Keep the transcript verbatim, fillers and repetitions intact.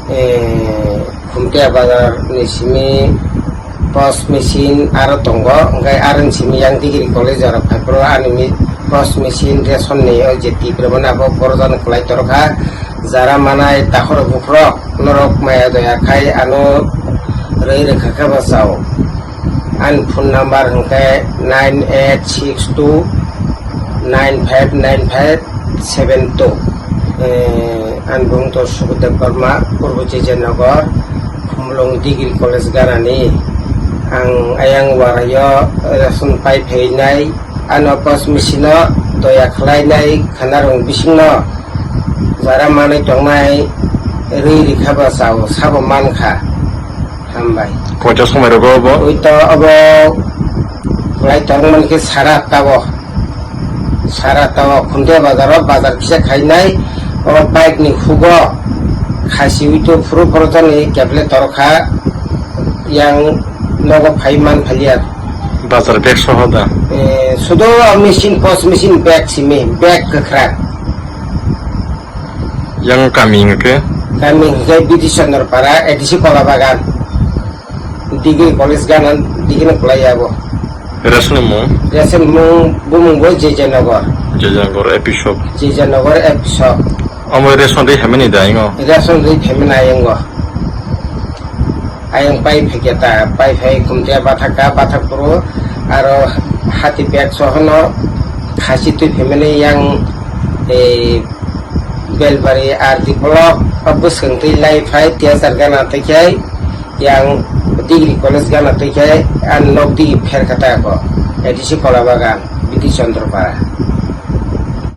Eh, Khumtia bazar ni simi post machine aro tongo, hwnkhe aroni simi yang degree college aro phaiphuru ani mi-, post machine ration ni o je tipremani abo borok jani kwlai torokha. Jara manai takhoro bukhurok norok maya doya khai ano rwi rwkha khe bo chao. Ani phone number hwnkhe nine eight six two nine five nine five seven two. Eh, ani bung to Sukhdev Barma, Purbo Jejanagar, Khumulwng Degree College ganani. Ang ayang waraio ration pai phainai, ano post machine-o doya khlainai khanarong bisingno jara manwi tongnai rwi rikha ba chao sabo mankha. Hambai. Koita somai rogo bo? Ui to abo lai tongmani khe sara tabo. Sara tabo Khumtia bazaro bazar kisa khainai o bike ni hugo khasi ui to phuru phuru tani keple torokha yang nogo phai man phaliya. Bazar bag soho da? Eh, sudo machine, post machine bag simi, bag kwkhwrang. Yang kami hingke? Kami hingke B D C Chandra Para, A D C Kola Bagan. Degree College gana degree no kwlai abo. Ration ni mung? Ration mung, bumung bo J J Nagar. J J Nagar A P shop. J J Nagar A P shop. Omo ration ri phaimani da ingo? Ration ri phaimani ayang go. Ayang pai phiketa, pai phai Khumtia bathaka, bathak puru, aro hati bag sohono khasi twi phaimani yang, eh, Belbari R D block, o bwswng twi lai phai, T S R gana twi khai, yang degree college gana twi khai, ang nok di pher kata ko, A D C Kola Bagan, B D Chandra Para.